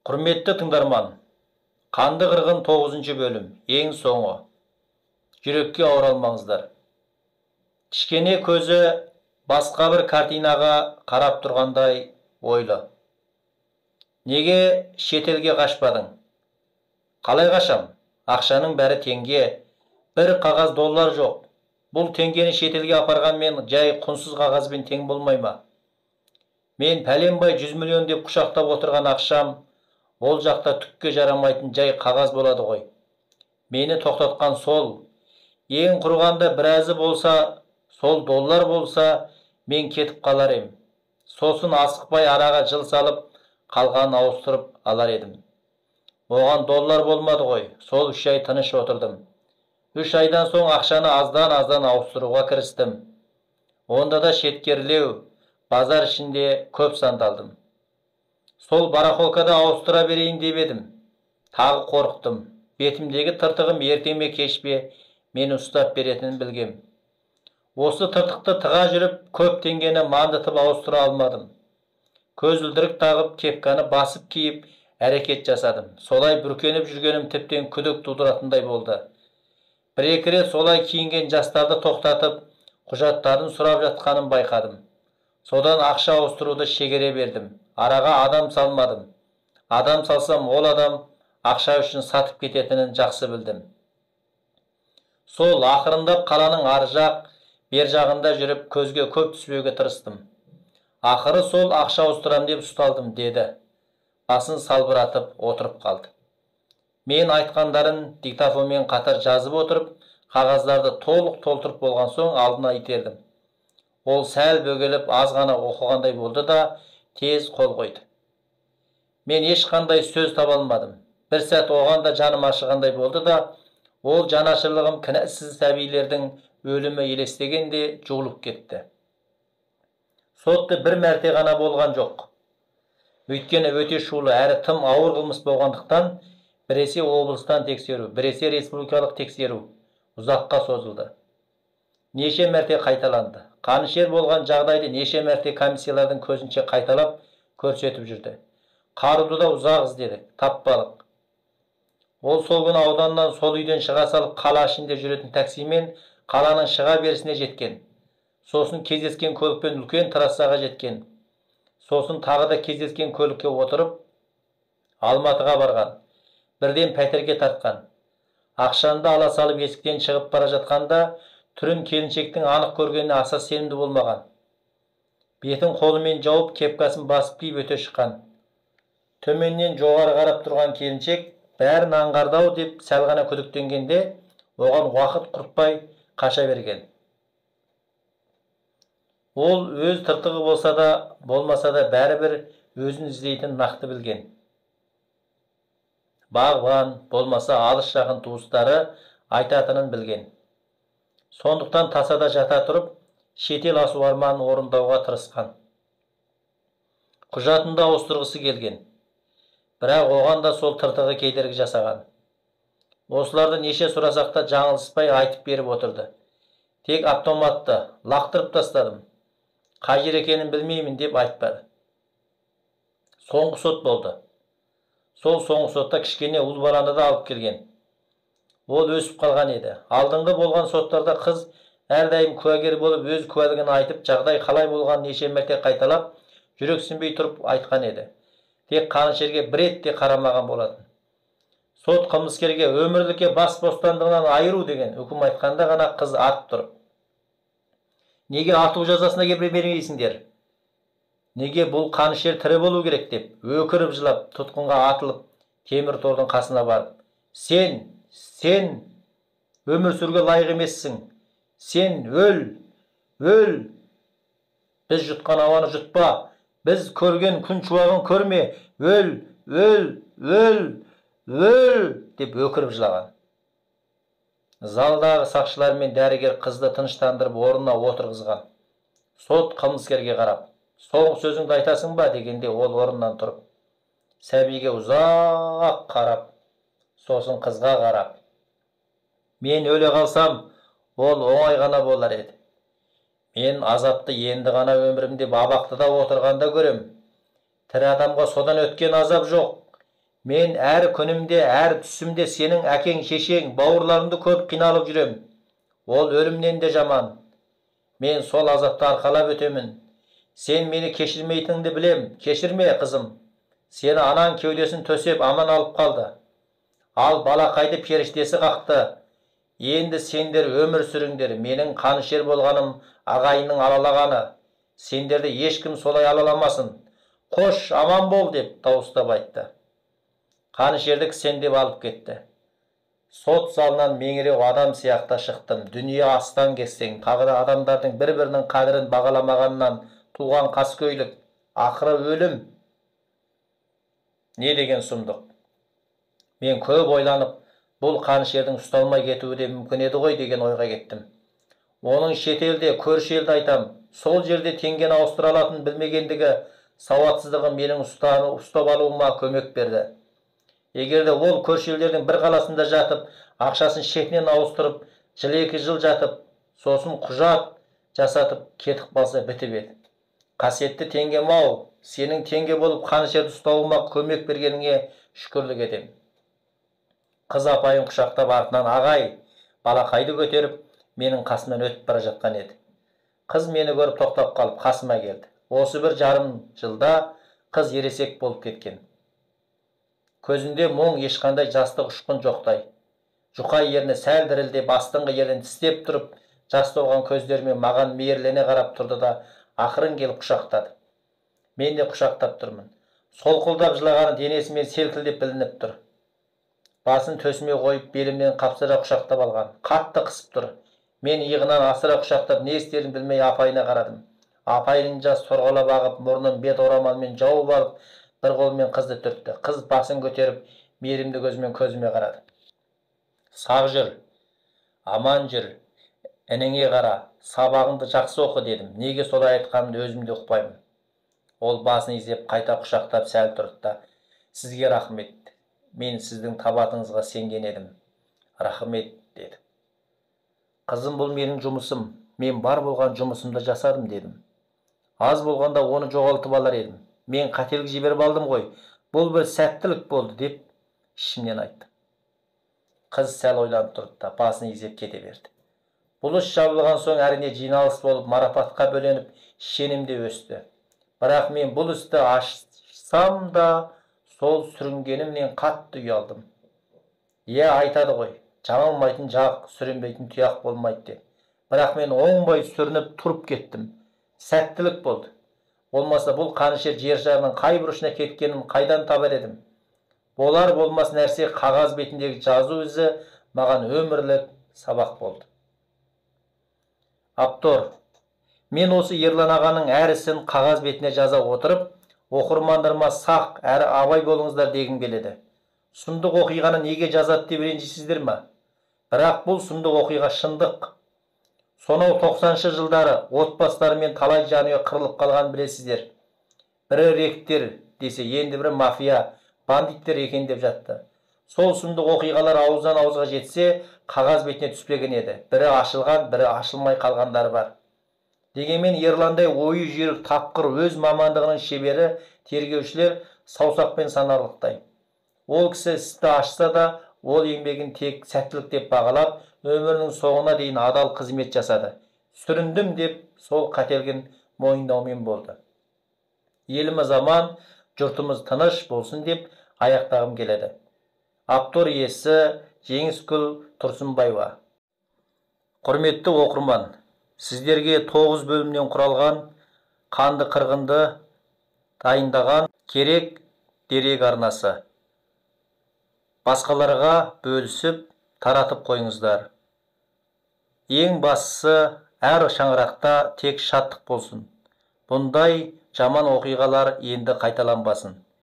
Құрметті тыңдарман, қанды қырғын 9 бөлім, ең соңы. Жүрекке ауыр алмаңыздар. Кішкене көзі басқа бір картинаға қарап тұрғандай ойлы. Неге шетелге қашпадың? Қалай қашам? Ақшаның бәрі теңге, бір қағаз доллар жоқ. Бұл теңгені шетелге апарған мен жай құнсыз қағазбен тең болмай ма? Мен пәленбай 100 миллион деп құшақтап отырған ақшам ол жақта түкке жарамайтын жай қағаз болады ғой. Мені тоқтатқан сол. Ең құрғанда біразы болса, сол доллар болса, мен кетіп қалар ем. Сосын асықпай араға жыл салып, қалғанын ауыстырып алар едім. Оған доллар болмады ғой, сол 3 ай тыныш отырдым. 3 айдан соң ақшаны аздан-аздан ауыстыруға кірістім. Онда да шеткерлеу, базар ішінде көп сандалдым. Сол барахолкада ауыстыра берейін деп едім. Тағы қорықтым. Бетімдегі тыртығым ерте ме кеш пе мені ұстап беретінін білгем. Осы тыртықты тыға жүріп, көп теңгені мандытып ауыстыра алмадым. Көзілдірік тағып, кепканы басып киіп, әрекет жасадым. Солай бүркеніп жүргенім тіптен күдік тудыратындай болды. Бір-екі рет солай киінген жастарды тоқтатып, құжаттарын сұрап жатқанын байқадым. Содан ақша ауыстыруды шегере бердім. Араға адам салмадым. Адам салсам, ол адам ақша үшін сатып кететінін жақсы білдім. Сол ақырындап қаланың ар жақ, бер жағында жүріп, көзге көп түспеуге тырыстым. Ақыры сол ақша ауыстырам деп ұсталдым, деді. Басын салбыратып отырып қалды. Мен айтқандарын диктофонмен қатар жазып отырып, қағаздарды толық толтырып болған соң алдына итердім. Ол сәл бөгеліп, аз ғана оқығандай болды да, тез қол қойды. Мен ешқандай сөз таба алмадым. Бір сәт оған да жаным ашығандай болды да, ол жанашырлығым кінәсіз сәбилердің өлімі елестегенде жуылып кетті. Сотты бір мәрте ғана болған жоқ. Өйткені өте шулы әрі тым ауыр қылмыс болғандықтан біресе облыстан тексеру, біресе республикалық тексеру ұзаққа созылды. Неше мәрте қайталанды. Қанішер болған жағдайды неше мәрте комиссиялардың көзінше қайталап көрсетіп жүрді. Қаруды да ұзақ іздедік, таппадық. Ол сол күні ауданнан сол үйден шыға салып қала ішінде жүретін таксимен қаланың шыға берісіне жеткен. Сосын кездескен көлікпен үлкен трассаға жеткен. Сосын тағы да кездескен көлікке отырып Алматыға барған. Бірден пәтерге тартқан. Ақшаны да ала салып есіктен шығып бара жатқанда түрін келіншектің анық көргеніне аса сенімді болмаған. Бетін қолымен жауып, кепкасын басып киіп өте шыққан. Төменнен жоғары қарап тұрған келіншек бәрін аңғарды-ау деп сәл ғана күдіктенгенде, оған уақыт құртпай қаша берген. Ол өз тыртығы болса да, болмаса да бәрібір өзін іздейтінін нақты білген. Бағбан, болмаса алыс жақын туыстары айтатынын білген. Сондықтан тасада жата тұрып, шетел асу арманын орындауға тырысқан. Құжатын да ауыстырғысы келген. Бірақ оған да сол тыртығы кедергі жасаған. Осыларды неше сұрасақ та жаңылыспай айтып беріп отырды. Тек автоматты лақтырып тастадым. Қай жер екенін білмеймін деп айтпады. Соңғы сот болды. Сол соңғы сотта кішкене ұл баланы да алып келген. Ол өсіп қалған еді. Алдыңғы болған соттарда қыз әрдайым куәгер болып, өз куәлігін айтып, жағдай қалай болғанын неше мәрте қайталап, жүрексінбей тұрып айтқан еді. Тек қанішерге бір рет те қарамаған болатын. Сот қылмыскерге өмірлікке бас бостандығынан айыру деген үкім айтқанда ғана қыз атып тұрып, неге ату жазасына бермейсіңдер? Неге бұл қанішер тірі болу керек деп өкіріп жылап, тұтқынға атылып, темір тордың қасына барып, сен өмір сүруге лайық емессің. Сен өл, өл. Біз жұтқан ауаны жұтпа. Біз көрген күн шуағын көрме. Өл, өл, өл, өл деп өкіріп жылаған. Залдағы сақшылар мен дәрігер қызды тыныштандырып орнына отырғызған. Сот қылмыскерге қарап, соңғы сөзіңді айтасың ба дегенде ол орнынан тұрып, сәбиге ұзақ қарап, сосын қызға қарап, мен өле қалсам, ол оңай ғана болар еді. Мен азапты енді ғана өмірімде абақтыда отырғанда көрем. Тірі адамға содан өткен азап жоқ. Мен әр күнімде, әр түсімде сенің әкең, шешең, бауырларыңды көріп қиналып жүрем. Ол өлімнен де жаман. Мен сол азапты арқалап өтемін. Сен мені кешірмейтініңді білем. Кешірме, қызым. Сені анаң кеудесін төсеп аман алып қалды. Ал балақайды періштесі қақты. Енді сендер өмір сүріңдер. Менің қанішер болғаным ағайынның алалағаны. Сендерді ешкім солай алаламасын. Қош, аман бол, деп дауыстап айтты. Қанішерді кісендеп алып кетті. Сот залынан меңіреу адам сияқты шықтым. Дүние астан кестең, тағы да адамдардың бір-бірінің қадірін бағаламағаннан туған қаскөйлік, ақыры өлім. Не деген сұмдық. Мен көп ойланып, бұл қанішердің ұсталмай кетуі де мүмкін еді ғой деген ойға кеттім. Оның шетелде, көрші елді айтам, сол жерде теңгені ауыстыра алатынын білмегендігі, сауатсыздығы менің ұстап алуыма көмек берді. Егер де ол көрші елдердің бір қаласында жатып, ақшасын шетінен ауыстырып, жыл-екі жыл жатып, сосын құжат жасатып кетіп қалса бітіп еді. Қасиетті теңгем-ау, сенің теңге болып қанішерді ұстауыма көмек бергеніңе шүкірлік етем. Қыз апайын құшақтап артынан ағай, балақайды көтеріп, менің қасымнан өтіп бара жатқан еді. Қыз мені көріп тоқтап қалып қасыма келді. Осы 1,5 жылда қыз ересек болып кеткен. Көзінде мұң, ешқандай жастық ұшқын жоқтай. Жұқа ерні сәл дірілдеп, астыңғы ернін тістеп тұрып, жас толған көздерімен маған мейірлене қарап тұрды да, ақырын келіп құшақтады. Мен де құшақтап тұрмын. Солқылдап жылағаны денесімен селкілдеп білініп тұр. Басын төсіме қойып, белімнен қапсыра құшақтап алған. Қатты қысып тұр. Мен иығынан асыра құшақтап, не істерін білмей апайына қарадым. Апайының жас сорғалап ағып, мұрнын бет орамалмен жауып алып, бір қолымен қызды түртті. Қыз басын көтеріп, мейірімді көзімен көзіме қарады. Сақ жүр, аман жүр, ініңе қара, сабағыңды жақсы оқы дедім. Неге солай айтқанымды өзім де ұқпаймын. Ол басын изеп қайта құшақтап сәл тұрды да, сізге рахмет, мен сіздің табатыңызға сенген едім. Рахмет, деді. Қызым, бұл менің жұмысым, мен бар болған жұмысымды жасадым дедім. Аз болғанда оны жоғалтып алар едім. Мен қателік жіберіп алдым ғой, бұл бір сәттілік болды деп ішімнен айтты. Қыз сәл ойланып тұрды да, басын изеп кете берді. Бұл іс жабылған соң әрине жиналыс болып марапатқа бөленіп, шенім де өсті. Бірақ мен бұл істі ашсам да сол сүрінгенімнен қатты ұялдым. Иә, айтады ғой, жаңылмайтын жақ, сүрінбейтін тұяқ болмайды деп. Бірақ мен оңбай сүрініп тұрып кеттім. Сәттілік болды. Болмаса бұл қанішер жер шарының қай бұрышына кеткенін қайдан табар едім? Болар болмас нәрсе қағаз бетіндегі жазу ізі маған өмірлік сабақ болды. Аптор, мен осы Ерлан ағаның әр ісін қағаз бетіне жаза отырып, оқырмандарыма сақ әрі абай болыңыздар дегім келеді. Сұмдық оқиғаны неге жазады деп ренжисіздер ме? Бірақ бұл сұмдық оқиға шындық. Сонау 90-шы жылдары отбасыларымен талай жанұя қырылып қалған білесіздер. Бірі ректер десе, енді бірі мафия, бандиттер екен деп жатты. Сол сұмдық оқиғалар ауыздан ауызға жетсе, қағаз бетіне түспеген еді. Бірі ашылған, бірі ашылмай қалғандары бар. Дегенмен Ерландай ойы жүйрік, тапқыр, өз мамандығының шебері тергеушілер саусақпен санарлықтай. Ол кісі істі ашса да, ол еңбегін тек сәттілік деп бағалап, өмірінің соңына дейін адал қызмет жасады. Сүріндім деп сол қателігін мойындаумен болды. Еліміз аман, жұртымыз тыныш болсын деп аяқтағым келеді. Аптор иесі Жеңіскүл Тұрсынбаева. Құрметті оқырман, сіздерге 9 бөлімнен құралған қанды қырғынды дайындаған Керек дерек арнасы. Басқаларға бөлісіп, таратып қойыңыздар. Ең бастысы, әр шаңырақта тек шаттық болсын. Бұндай жаман оқиғалар енді қайталанбасын.